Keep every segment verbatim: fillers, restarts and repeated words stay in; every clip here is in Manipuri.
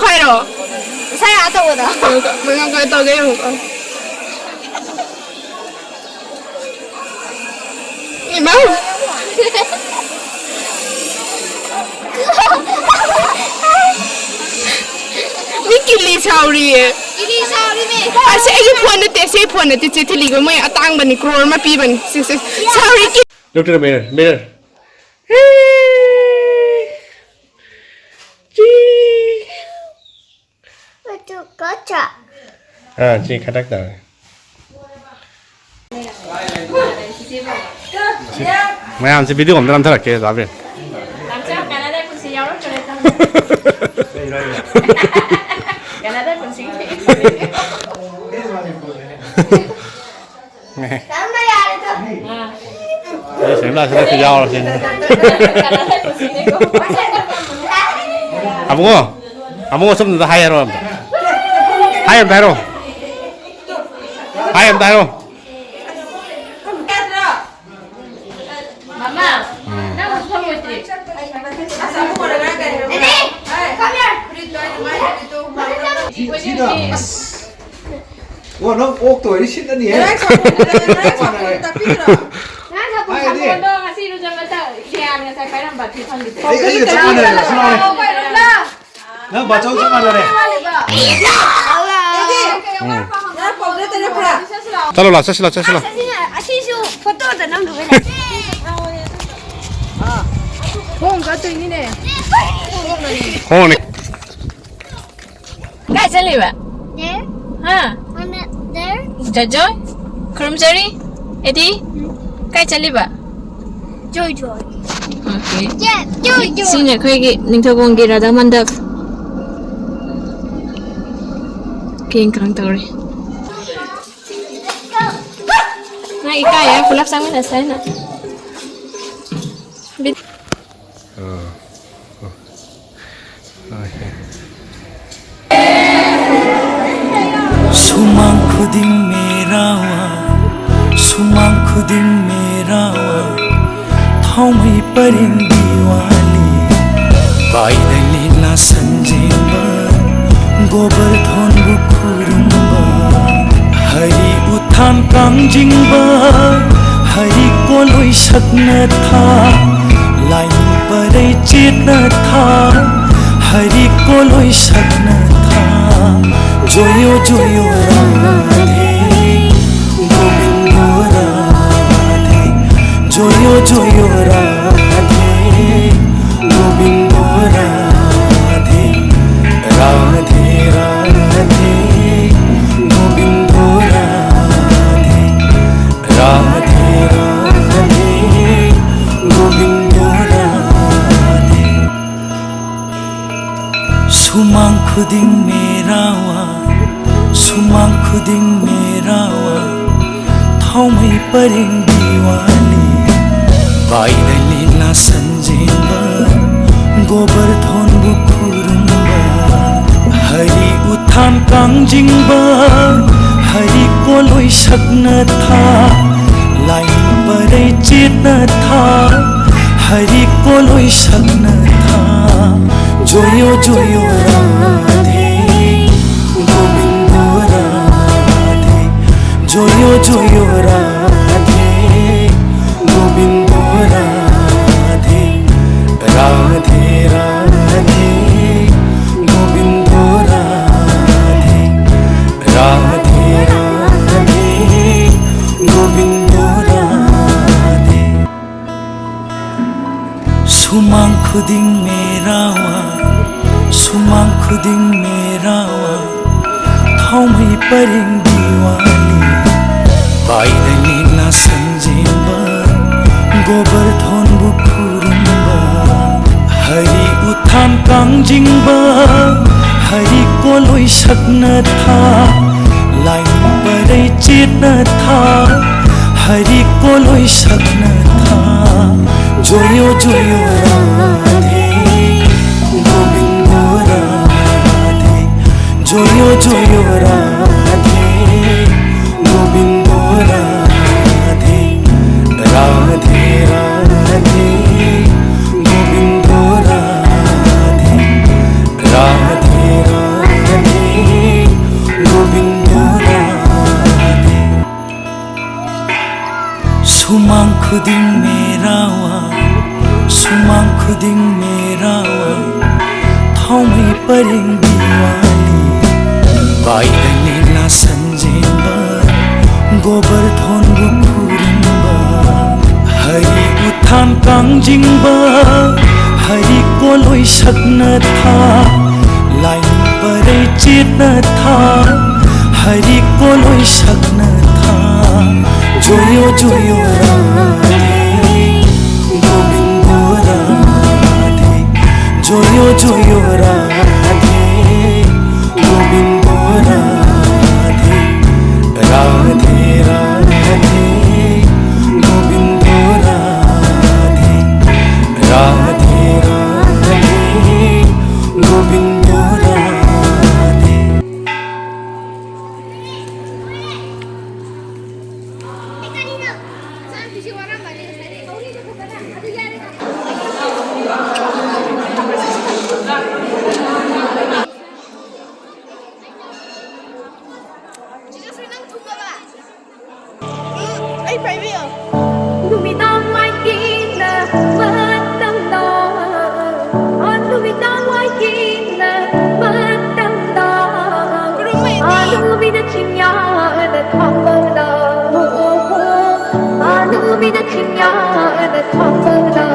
ꯍꯥꯏꯔꯣ? ꯉꯁꯥꯏ ꯑꯥ ꯇꯧꯕꯗꯣ꯫ ꯉꯥꯏꯈꯣ, ꯉꯥꯏꯈꯣ, ꯇꯧꯒꯦ, ꯌꯦꯡꯉꯨꯀꯣ꯫ ꯏꯃꯥ! ꯃꯤ ꯀꯤꯂꯤ ꯁꯥꯎꯔꯤꯌꯦ꯫ ꯀꯤꯂꯤ ꯁꯥꯎꯔꯤꯃꯦ꯫ ꯑꯁꯤ ꯑꯩꯒꯤ ꯐꯣꯟ ꯅꯠꯇꯦ, ꯑꯁꯤ ꯑꯩ ꯐꯣꯟ ꯅꯠꯇꯦ, ꯆꯦ ꯊꯤꯂꯤꯒ ꯃꯣꯏ ꯑꯇꯥꯡꯕꯅꯤ, ꯀ꯭ꯔꯣꯔ ꯑꯃ ꯄꯤꯕꯅꯤ꯫ ꯁꯤ, ꯁꯤ, ꯁꯥꯎꯔꯤ ꯀꯤ-, Look to the mirror, mirror. ꯑꯥ, ꯁꯤ ꯈꯗꯛ ꯇꯧꯔꯦ꯫ ꯃꯌꯥꯝꯁꯦ video ꯑꯝꯇ ꯅꯝꯊꯔꯛꯀꯦ, ꯗꯥ ꯕꯦꯟ꯫ ꯀꯅꯥꯗ ꯄꯨꯟꯁꯤ꯫ ꯑꯦ, ꯁꯦꯡꯂꯥ ꯁꯤꯗ ꯌꯥꯎꯔꯁꯤꯅꯦ꯫ ꯑꯕꯨꯡꯉꯣ, ꯑꯕꯨꯡꯉꯣ, ꯁꯣꯝꯗ ꯍꯥꯏ ꯍꯥꯏꯔꯣ ꯑꯝꯇ꯫ ꯍꯥꯏ ꯑꯝꯇ ꯍꯥꯏꯔꯣ꯫ ꯍꯥꯏ ꯑꯝꯇ ꯍꯥꯏꯔꯣ꯫ ꯃꯃꯥ, ꯎꯝ꯫ ꯅꯪ ꯍꯧꯖꯤꯛ ꯐꯝꯃꯣꯏꯗ꯭ꯔꯤ꯫ ꯑꯣ, ꯅꯪ ꯑꯣꯛꯇꯣ ꯑꯣꯏꯔꯗꯤ ꯁꯤꯠꯂꯅꯤꯍꯦ꯫ ꯉꯔꯥꯡ ꯁꯥꯄꯣꯟꯗꯣ, ꯉꯔꯥꯡ ꯁꯥꯄꯣꯟꯗꯣ ꯇꯥꯛꯄꯤꯗ꯭ꯔꯣ? ꯉꯔꯥꯡ ꯁꯥꯄꯣꯟ ꯍꯥꯏꯗꯤ ꯁꯥꯄꯣꯟꯗꯣ ꯉꯁꯤ ꯏꯔꯨꯖ ꯃꯇꯝ ꯏꯂꯤꯌꯥꯅ ꯉꯁꯥꯏ ꯄꯥꯏꯔꯝꯕ ꯐꯤ ꯐꯪꯗꯦ꯫ ꯑꯩ, ꯑꯩꯒ ꯆꯞ ꯃꯥꯟꯅꯩ, ꯁꯨꯃꯥꯏꯅ꯫ ꯅꯪ ꯕꯥꯆꯧ ꯆꯞ ꯃꯥꯟꯅꯔꯦ꯫ ꯎꯝ꯫ ꯉꯔꯥꯡ ꯄꯥꯎꯗꯔ ꯇꯩꯔꯛꯄ꯭ꯔꯥ? ꯆꯠꯂꯣ, ꯂꯥꯛꯑꯣ, ꯆꯠꯁꯤ, ꯂꯥꯛꯑꯣ, ꯆꯠꯁꯤ, ꯂꯥꯛꯑꯣ꯫ ꯑꯁꯤꯁꯨ ꯐꯣꯇꯣꯗ ꯅꯝꯗꯣꯏꯅꯦ꯫ ꯈꯣꯡ ꯆꯠꯇꯣꯏꯅꯤꯅꯦ꯫ ꯈꯣꯡꯅꯤ꯫ ꯀꯥꯏ ꯆꯠꯂꯤꯕ? There. ꯍꯥ? On the, there. ꯖꯣꯏꯖꯣꯏ? ꯈꯨꯔꯨꯝꯖꯔꯤ꯫ ꯑꯦꯗꯤ? ꯀꯥꯏ ꯆꯠꯂꯤꯕ? ꯖꯣꯏꯖꯣꯏ꯫ Okay. Yeah, ꯖꯣꯏꯖꯣꯏ꯫ ꯁꯤꯅ ꯑꯩꯈꯣꯏꯒꯤ ꯅꯤꯡꯊꯧꯈꯣꯡꯒꯤ ꯔꯥꯙꯥ ꯃꯟꯗꯞ꯫ ꯀꯦꯡ ꯀꯥꯡ ꯇꯧꯔꯤ꯫ ꯅꯪ ꯏꯀꯥꯏ ꯍꯥꯏ ꯄꯨꯂꯞ ꯆꯪꯃꯤꯟꯅꯁꯦ ꯍꯥꯏꯅ꯫ ꯁꯨꯃꯥꯡ ꯈꯨꯗꯤꯡ ꯃꯦꯔꯥ ꯋꯥ, ꯁꯨꯃꯥꯡ ꯈꯨꯗꯤꯡ ꯃꯦꯔꯥ ꯋꯥ, ꯊꯥꯎꯃꯩ ꯄꯔꯦꯡ ꯗꯤꯋꯥꯂꯤ, ꯄꯥꯏꯗ ꯂꯤꯂꯥ ꯁꯟꯖꯦꯟꯕ, ꯒꯣꯕꯔꯙꯣꯟꯕꯨ ꯈꯨꯔꯨꯝꯕ, ꯍꯔꯤ ꯎꯊꯥꯟ ꯀꯥꯡꯖꯤꯡꯕ, ꯍꯔꯤ ꯀꯣꯂꯣꯏ ꯁꯛꯅ ꯊꯥ, ꯂꯥꯏꯅꯤꯡ ꯄꯔꯩ ꯆꯦꯠꯅ ꯊꯥ, ꯍꯔꯤ ꯀꯣꯂꯣꯏ ꯁꯛꯅ ꯊꯥ꯫ ꯖꯣꯌꯣ ꯖꯣꯌꯣ ꯔꯥꯙꯦ, ꯒꯣꯕꯤꯟꯗꯣ ꯔꯥꯙꯦ, ꯖꯣꯌꯣ ꯖꯣꯌꯣ ꯔꯥꯙꯦ, ꯒꯣꯕꯤꯟꯗꯣ ꯔꯥꯙꯦ, ꯔꯥꯙꯦ ꯔꯥꯙꯦ, ꯒꯣꯕꯤꯟꯗꯣ ꯔꯥꯙꯦ, ꯔꯥꯙꯦ ꯔꯥꯙꯦ, ꯒꯣꯕꯤꯟꯗꯣ ꯔꯥꯙꯦ꯫ ꯁꯨꯃꯥꯡ ꯈꯨꯗꯤꯡ ꯃꯦꯔꯥꯋꯥ, ꯁꯨꯃꯥꯡ ꯈꯨꯗꯤꯡ ꯃꯦꯔꯥꯋꯥ, ꯊꯥꯎꯃꯩ ꯄꯔꯦꯡ ꯗꯤꯋꯥꯂꯤ꯫ ꯄꯥꯏꯗ ꯂꯤꯂꯥ ꯁꯟꯖꯦꯟꯕ, ꯒꯣꯕꯔꯙꯣꯟꯕꯨ ꯈꯨꯔꯨꯝꯕ, ꯍꯔꯤ ꯎꯊꯥꯟ ꯀꯥꯡꯖꯤꯡꯕ, ꯍꯔꯤ ꯀꯣꯂꯣꯏ ꯁꯛꯅ ꯊꯥ, ꯂꯥꯏꯅꯤꯡ ꯄꯔꯩ ꯆꯦꯠꯅ ꯊꯥ, ꯍꯔꯤ ꯀꯣꯂꯣꯏ ꯁꯛꯅ ꯊꯥ꯫ ꯖꯣꯌꯣ ꯖꯣꯌꯣ ꯔꯥꯙꯦ, ꯒꯣꯕꯤꯟꯗꯣ ꯔꯥꯙꯦ, ꯖꯣꯌꯣ ꯖꯣꯌꯣ ꯔꯥꯙꯦ, ꯒꯣꯕꯤꯟꯗꯣ ꯔꯥꯙꯦ, ꯔꯥꯙꯦ ꯔꯥꯙꯦ, ꯒꯣꯕꯤꯟꯗꯣ ꯔꯥꯙꯦ, ꯔꯥꯙꯦ ꯔꯥꯙꯦ, ꯒꯣꯕꯤꯟꯗꯣ ꯔꯥꯙꯦ꯫ ꯁꯨꯃꯥꯡ ꯈꯨꯗꯤꯡ ꯃꯦꯔꯥꯋꯥ, ꯁꯨꯃꯥꯡ ꯈꯨꯗꯤꯡ ꯃꯦꯔꯥꯋꯥ, ꯊꯥꯎꯃꯩ ꯄꯔꯦꯡ ꯗꯤꯋꯥꯂꯤ꯫ ꯄꯥꯏꯗ ꯂꯤꯂꯥ ꯁꯟꯖꯦꯟꯕ, ꯒꯣꯕꯔꯙꯣꯟꯕꯨ ꯈꯨꯔꯨꯝꯕ, ꯍꯔꯤ ꯎꯊꯥꯟ ꯀꯥꯡꯖꯤꯡꯕ, ꯍꯔꯤ ꯀꯣꯂꯣꯏ ꯁꯛꯅ ꯊꯥ, ꯂꯥꯏꯅꯤꯡ ꯄꯔꯩ ꯆꯦꯠꯅ ꯊꯥ, ꯍꯔꯤ ꯀꯣꯂꯣꯏ ꯁꯛꯅ ꯊꯥ꯫ ꯖꯣꯌꯣ ꯖꯣꯌꯣ ꯔꯥꯙꯦ, ꯒꯣꯕꯤꯟꯗꯣ ꯔꯥꯙꯦ, ꯖꯣꯌꯣ ꯖꯣꯌꯣ ꯔꯥꯙꯦ, ꯒꯣꯕꯤꯟꯗꯣ ꯔꯥꯙꯦ, ꯔꯥꯙꯦ ꯔꯥꯙꯦ, ꯒꯣꯕꯤꯟꯗꯣ ꯔꯥꯙꯦ, ꯔꯥꯙꯦ ꯔꯥꯙꯦ, ꯑꯩꯗꯅꯦ ꯂꯥꯁꯟꯖꯦꯟꯕ, ꯒꯣꯕꯔꯙꯣꯟꯕꯨ ꯈꯨꯔꯨꯝꯕ, ꯍꯔꯤꯕꯨ ꯊꯥꯡ ꯀꯥꯡꯖꯤꯡꯕ, ꯍꯔꯤ ꯀꯣꯂꯣꯏ ꯁꯛꯅ ꯊꯥ, ꯂꯥꯏꯅꯤꯡ ꯄꯔꯩ ꯆꯦꯠꯅ ꯊꯥ, ꯍꯔꯤ ꯀꯣꯂꯣꯏ ꯁꯛꯅ ꯊꯥ꯫ ꯖꯣꯌꯣ ꯖꯣꯌꯣ ꯔꯥꯙꯦ, ꯒꯣꯕꯤꯟꯗꯣ ꯔꯥꯙꯦ, ꯖꯣꯌꯣ ꯖꯣꯌꯣ ꯔꯥꯙꯦ, ꯒꯣꯕꯤꯟꯗꯣ ꯔꯥꯙꯦ, ꯔꯥꯙꯦ ꯔꯥꯙꯦ, ꯒꯣꯕꯤꯟꯗꯣ ꯔꯥꯙꯦ, ꯔꯥꯙꯦ ꯔꯥꯙꯦ, ꯒꯣꯕꯤꯟꯗꯣ ꯔꯥꯙꯦ꯫ ꯑꯩ ꯄꯥꯏꯕꯤꯌꯣ꯫ ꯅꯨꯃꯤꯗꯥꯡ ꯃꯥꯏꯀꯦꯟꯅ ꯃꯇꯝꯗ, ꯑ, ꯅꯨꯃꯤꯗꯥꯡ ꯃꯥꯏꯀꯦꯟꯅ ꯃꯇꯝꯗ, ꯀꯔꯝꯍꯥꯏꯅ? ꯑ, ꯅꯨꯃꯤꯠꯅ ꯆꯤꯡꯌꯥꯗ ꯊꯥꯡꯕꯗ, ꯑ, ꯅꯨꯃꯤꯠꯅ ꯆꯤꯡꯌꯥꯗ ꯊꯥꯡꯕꯗ꯫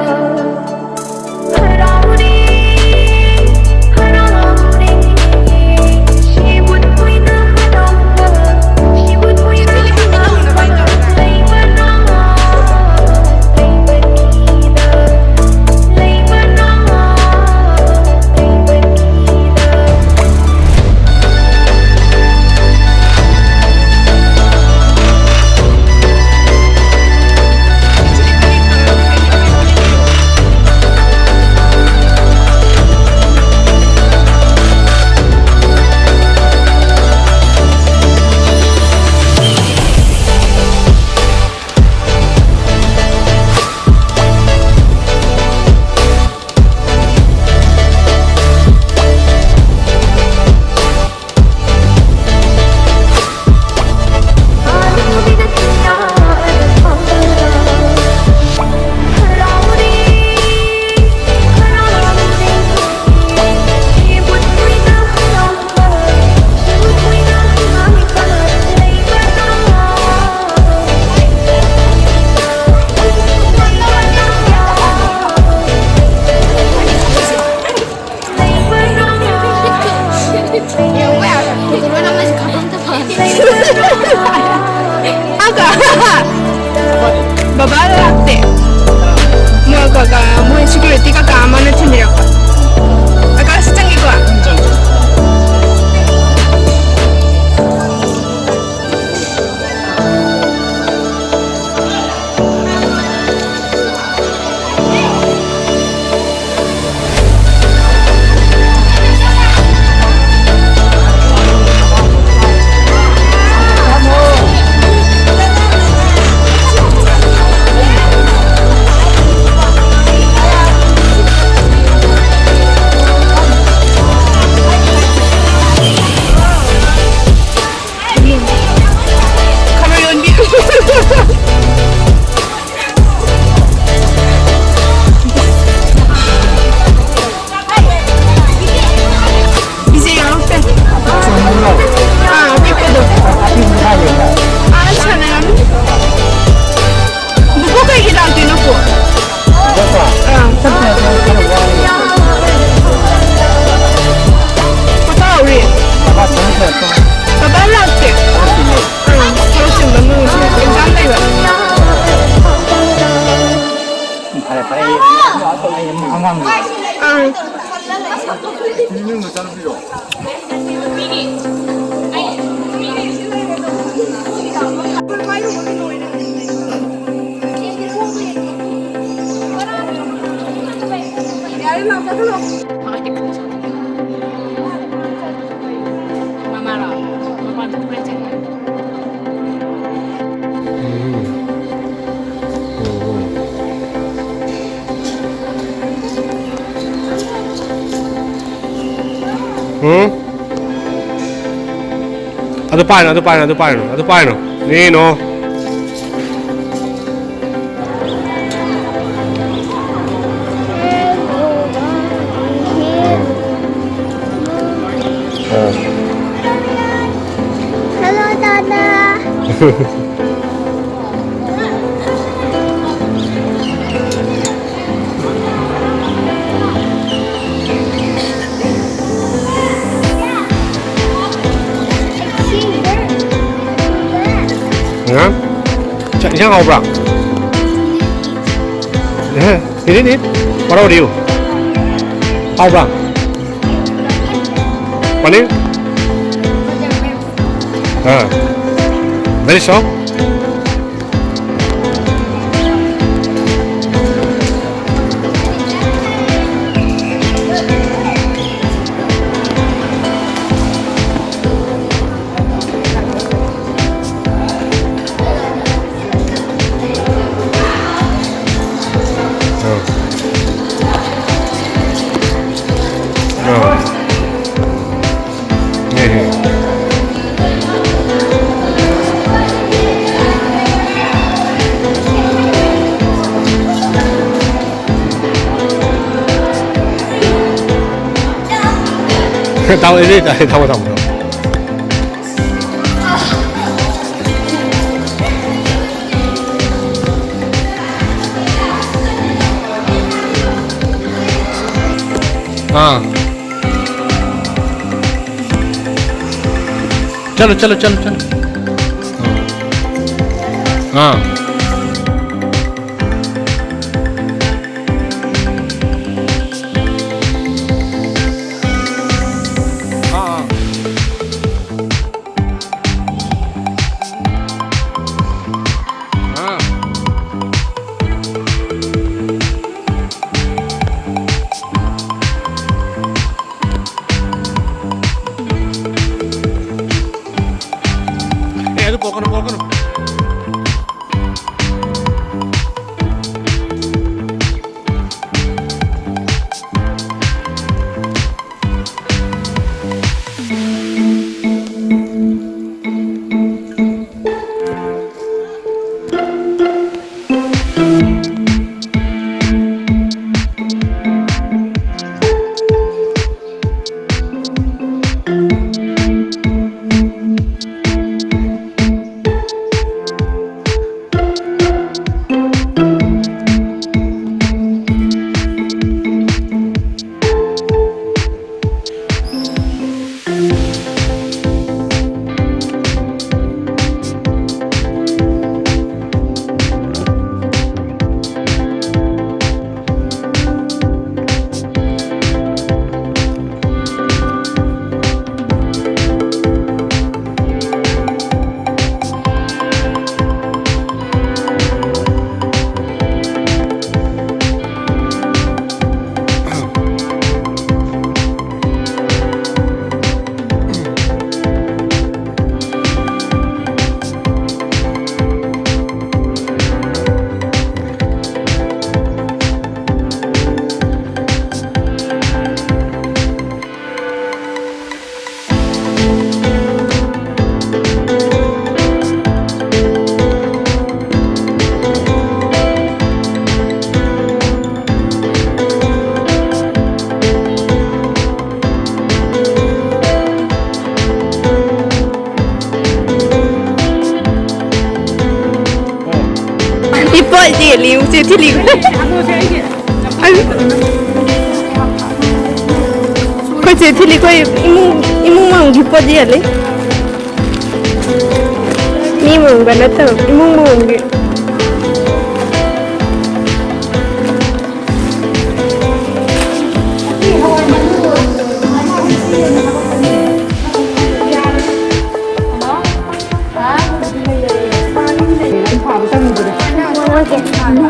ꯃꯃꯥꯔꯣ? ꯃꯄꯥꯟ ꯊꯣꯛꯈ꯭ꯔꯦ ꯆꯠꯈ꯭ꯔꯦ꯫ ꯎꯝ꯫ ꯎꯝ, ꯎꯝ꯫ ꯎꯝ? ꯑꯗꯨ ꯄꯥꯏꯅꯨ, ꯑꯗꯨ ꯄꯥꯏꯅꯨ, ꯑꯗꯨ ꯄꯥꯏꯅꯨ, ꯑꯗꯨ ꯄꯥꯏꯅꯨ꯫ ꯅꯦꯅꯣ꯫ ꯑꯥ꯫ Hello, Dada. ꯉꯥ? ꯆꯥꯛ ꯏꯟꯁꯥꯡ ꯍꯥꯎꯕ꯭ꯔꯥ? ꯑꯦ, he did it. What about you? ꯍꯥꯎꯕ꯭ꯔꯥ? ꯄꯅꯤꯔ? ꯑꯥ. Very soft. ꯑꯥ꯫ ꯑꯥ꯫ ꯍꯦ, ꯍꯦ꯫ ꯊꯝꯃꯣ, ꯊꯝꯃꯣ, ꯊꯝꯃꯣ꯫ ꯑꯥ꯫ ꯆꯠꯂꯣ, ꯆꯠꯂꯣ, ꯆꯠꯂꯣ, ꯆꯠꯂꯣ꯫ ꯑꯥ꯫ ꯊꯤꯜꯂꯤ꯫ ꯑꯩ, ꯑꯩꯈꯣꯏ ꯆꯦ ꯊꯤꯜꯂꯤ, ꯑꯩꯈꯣꯏ ꯏꯃꯨꯡ, ꯏꯃꯨꯡ ꯃꯅꯨꯡꯒꯤ ꯄꯣꯠ ꯌꯦꯜꯂꯤ꯫ ꯃꯤ ꯃꯑꯣꯡꯗ ꯅꯠꯇꯕ, ꯏꯃꯨꯡ ꯃꯑꯣꯡꯒꯤ꯫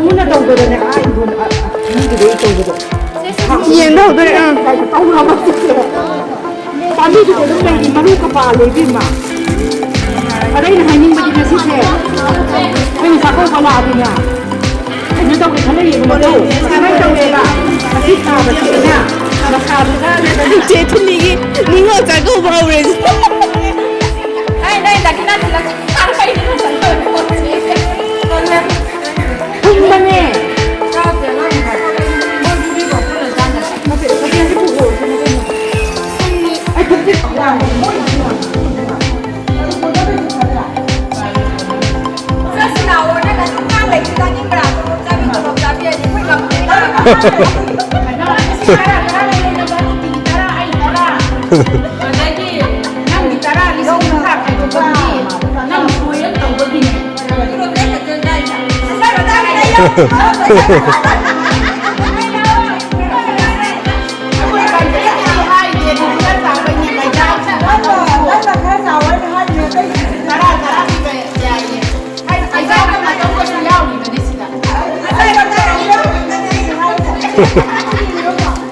ꯂꯨꯅ ꯇꯧꯕꯗꯅꯦ, ꯑꯥ, ꯏꯪꯈꯣꯜ, ꯑ, ꯑ, ꯃꯤꯒꯤꯗꯩ ꯇꯧꯕꯗꯣ꯫ ꯌꯦꯟꯗꯣ ꯍꯧꯗꯣꯔꯦ, ꯑꯥ꯫ ꯄꯥꯝꯕꯤꯗꯨꯗꯤ ꯑꯗꯨꯝ ꯂꯩꯔꯤ, ꯃꯔꯨ ꯀꯄꯥꯜꯂꯦ ꯏꯕꯦꯝꯃ꯫ ꯑꯗ ꯑꯩꯅ ꯍꯥꯏꯅꯤꯡꯕꯗꯤ ꯉꯁꯤꯁꯦ ꯑꯩꯈꯣꯏꯅ ꯆꯥꯛꯀꯧꯕ ꯂꯥꯛꯑꯗꯤꯅꯦ, ꯀꯩꯅꯣ ꯇꯧꯒꯦ ꯈꯜꯂ ꯌꯦꯡꯉꯨ ꯅꯠꯇ꯭ꯔꯣ? ꯁꯨꯃꯥꯏꯅ ꯇꯧꯋꯦꯕ, ꯑꯁꯤ ꯊꯥꯕꯁꯤꯗꯅꯦ, ꯃꯈꯥꯗꯨꯗ ꯆꯦ ꯊꯤꯜꯂꯤꯒꯤ ꯅꯤꯉꯣꯜ ꯆꯥꯛꯀꯧꯕ ꯍꯧꯔꯦ꯫ ꯑꯩ ꯅꯣꯏ ꯗꯈꯤꯅꯥ ꯊꯤꯜꯂꯛ-, ꯀꯩꯅꯣ ꯆꯥꯛꯀꯧꯕ ꯍꯧꯔꯦ꯫ ꯊꯨꯝꯕꯅꯦ꯫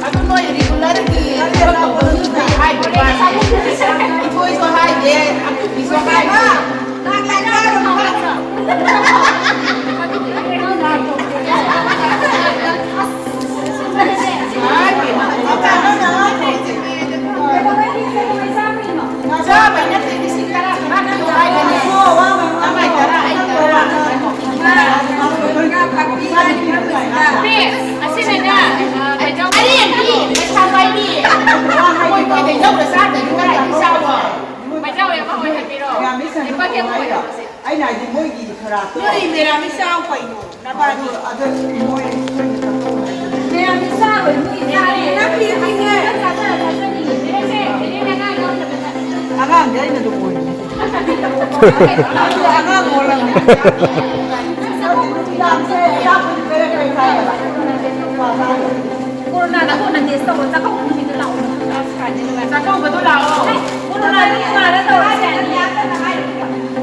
ꯑꯗꯨ ꯅꯣꯏ ꯔꯤꯒꯨꯂꯔꯒꯤ ꯊꯕꯛ ꯇꯧꯕ ꯃꯤꯗꯨꯗꯤ ꯍꯥꯏꯗ꯭ꯔꯕ? ꯏꯊꯣꯏꯁꯨ ꯍꯥꯏꯗꯦ, ꯑꯀꯨꯞꯄꯤꯁꯨ ꯍꯥꯏꯗꯦ꯫ ꯆꯥꯕꯩ ꯅꯠꯇꯦ, ꯂꯤꯁꯤꯡ ꯇꯔꯥ ꯇꯔꯥ ꯄꯤꯌꯨ ꯍꯥꯏꯕꯅꯦ꯫ ꯑꯃ ꯇꯔꯥ, ꯑꯩ ꯇꯔꯥ꯫ ꯑꯁꯤꯅꯅꯦ, ꯑꯔꯦꯝꯕꯤ, ꯄꯩꯁꯥ ꯄꯥꯏꯕꯤ꯫ ꯃꯣꯏ, ꯃꯣꯏꯗ ꯌꯧꯔ ꯆꯥꯗꯣꯏꯅꯤ, ꯀꯗꯥꯏꯗꯒꯤ ꯆꯥꯕ? ꯃꯩꯖꯥꯎ ꯑꯃ ꯑꯣꯏꯍꯟꯕꯤꯔꯣ꯫ ꯂꯨꯄꯥ ꯀꯌꯥ ꯑꯣꯏꯔꯣ? ꯑꯩꯅ ꯍꯥꯏꯗꯤ ꯃꯣꯏꯒꯤ ꯈꯔ ꯅꯣꯏ ꯃꯦꯔꯥꯃꯤꯁ ꯆꯥꯎ ꯀꯩꯅꯣ ꯅꯕꯥꯅꯤ꯫ ꯑꯗꯨ ꯃꯣꯏ ꯃꯦꯔꯥꯃꯤꯁ ꯆꯥꯔꯣꯏ ꯃꯣꯏ ꯆꯥꯔꯦ꯫ ꯅꯪ ꯄꯤꯔꯛꯏꯅꯦ꯫ ꯆꯥꯖꯔ ꯆꯥꯖꯅꯤꯡꯉꯤ꯫ ꯑꯉꯥꯡꯗꯤ ꯑꯩꯅ ꯑꯗꯨꯝ ꯑꯣꯏꯔꯤꯅꯦ꯫ ꯑꯉꯥꯡ ꯑꯣꯜꯂꯝꯃꯦ꯫ ꯅꯨꯡꯗꯥꯡꯁꯦ ꯑꯆꯥꯄꯣꯠ ꯂꯩꯔꯛꯄꯩ ꯆꯥꯏꯌꯦꯕ꯫ ꯀꯣꯔꯣꯅꯥꯗ ꯀꯣꯟꯅ ꯇꯦꯁ ꯇꯧꯔꯣ꯫ ꯆꯥꯛꯀꯧꯕ ꯅꯨꯃꯤꯠꯇ ꯂꯥꯛꯑꯣ꯫ ꯆꯥꯛꯀꯧꯕꯗꯣ ꯂꯥꯛꯑꯣ꯫ ꯀꯣꯔꯣꯅꯥꯗ ꯀꯣꯟꯅ ꯇꯧꯔꯁꯦ꯫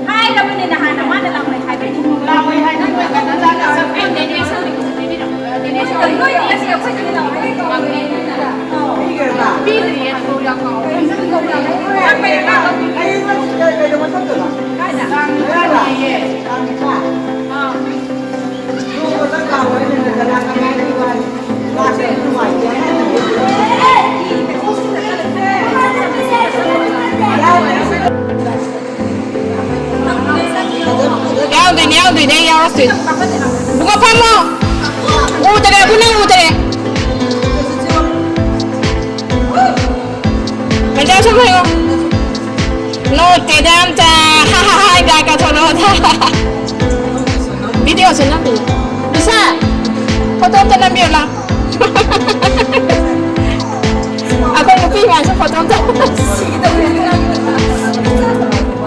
ꯍꯥꯏꯔꯕꯅꯦ ꯅꯍꯥꯟꯅ ꯃꯥꯅ ꯂꯥꯛꯑꯣꯏ ꯍꯥꯏꯕꯩ꯫ ꯂꯥꯛꯑꯣꯏ ꯍꯥꯏꯅ ꯅꯣꯏ ꯀꯩꯅꯣ ꯂꯥꯛꯑꯣꯏ ꯍꯥꯏꯕꯩ꯫ ꯅꯣꯏ ꯅꯣꯏ ꯑꯩꯈꯣꯏꯗꯗꯤ ꯂꯥꯛꯑꯣꯏ ꯍꯥꯏꯕꯩ꯫ ꯄꯤꯗ꯭ꯔꯤꯌꯦ ꯑꯗꯨ ꯌꯥꯝ ꯉꯥꯎꯋꯦ꯫ ꯀꯥꯏꯗ? ꯌꯥꯎꯗꯣꯏꯅꯦ, ꯌꯥꯎꯗꯣꯏꯅꯦ, ꯑꯩ ꯌꯥꯎꯔꯛꯇꯣꯏꯅꯦ꯫ ꯕꯨꯡꯉꯣ ꯐꯝꯃꯣ꯫ ꯎꯗꯔꯦ, ꯑꯕꯨ ꯅꯪ ꯎꯗꯔꯦ꯫ ꯃꯖꯥ ꯁꯨꯝ ꯍꯥꯏꯌꯣ꯫ ꯅꯣꯛꯇꯦꯗ ꯑꯝꯇ꯫ ꯍꯥ ꯍꯥ ꯍꯥ ꯒꯥꯏ ꯀꯥꯊꯣꯛꯂꯛꯑꯣꯗ꯫ ꯚꯤꯗꯤꯑꯣꯁꯦ ꯅꯝꯕꯤꯌꯨ꯫ ꯏꯁꯥ, ꯐꯣꯇꯣ ꯑꯝꯇ ꯅꯝꯕꯤꯌꯨ ꯂꯥꯎ꯫ ꯑꯩꯈꯣꯏ ꯅꯨꯄꯤ ꯃꯌꯥꯝꯁꯨ ꯐꯣꯇꯣ ꯑꯝꯇ꯫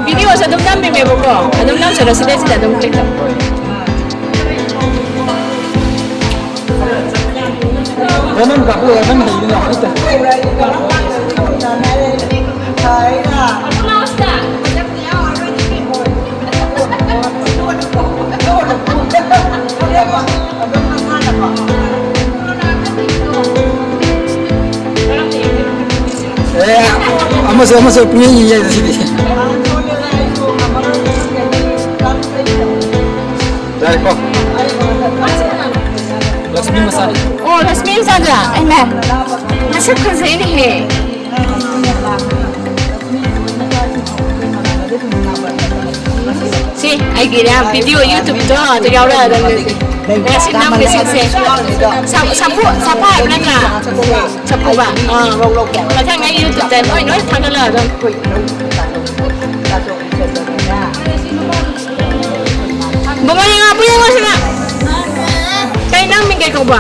ꯚꯤꯗꯤꯑꯣꯁꯦ ꯑꯗꯨꯝ ꯅꯝꯃꯤꯃꯦꯕꯀꯣ꯫ ꯑꯗꯨꯝ ꯅꯝꯁꯤꯔꯣ ꯁꯤꯗꯩꯁꯤꯗ ꯑꯗꯨꯝ click ꯇꯧ꯫ ꯅꯪ ꯀꯥꯞꯄꯣ, ꯅꯪ ꯍꯩꯕꯅꯤꯅ ꯍꯧꯖꯤꯛꯇ꯫ ꯑꯦ, ꯑꯃꯁꯨ, ꯑꯃꯁꯨ ꯄꯨꯡꯌꯦꯡ ꯌꯦꯡ ꯌꯥꯏꯗ ꯁꯤꯗꯤ꯫ ꯌꯥꯔꯦꯀꯣ? ꯂꯛꯁꯃꯤ ꯃꯆꯥꯅꯤ꯫ ꯑꯣ, ꯂꯛꯁꯃꯤ ꯃꯆꯥꯗꯨꯔꯥ? ꯑꯩꯃ, ꯃꯁꯛ ꯐꯖꯩꯅꯦꯍꯦ꯫ ꯁꯤ ꯑꯩꯒꯤ ꯚꯤꯗꯤꯑꯣ YouTube-ꯇꯣ ꯑꯗꯨ ꯌꯥꯎꯔꯛꯑꯗꯕꯅꯦ꯫ ꯉꯁꯤ ꯅꯝꯒꯦ ꯁꯤꯁꯦ꯫ ꯁꯥ-, ꯁꯥꯐꯨ, ꯁꯥꯐꯥ ꯍꯥꯏꯕ ꯅꯠꯇ꯭ꯔꯥ? ꯁꯥꯐꯨꯕ꯫ ꯑꯥ꯫ ꯃꯊꯪ ꯑꯩ YouTube-ꯇ ꯂꯣꯏ, ꯂꯣꯏ ꯊꯥꯒꯠꯂꯛꯑꯗꯕꯅꯦ꯫ ꯁꯤꯅ ꯀꯩ, ꯅꯪ ꯃꯤꯡ ꯀꯩ ꯀꯧꯕ?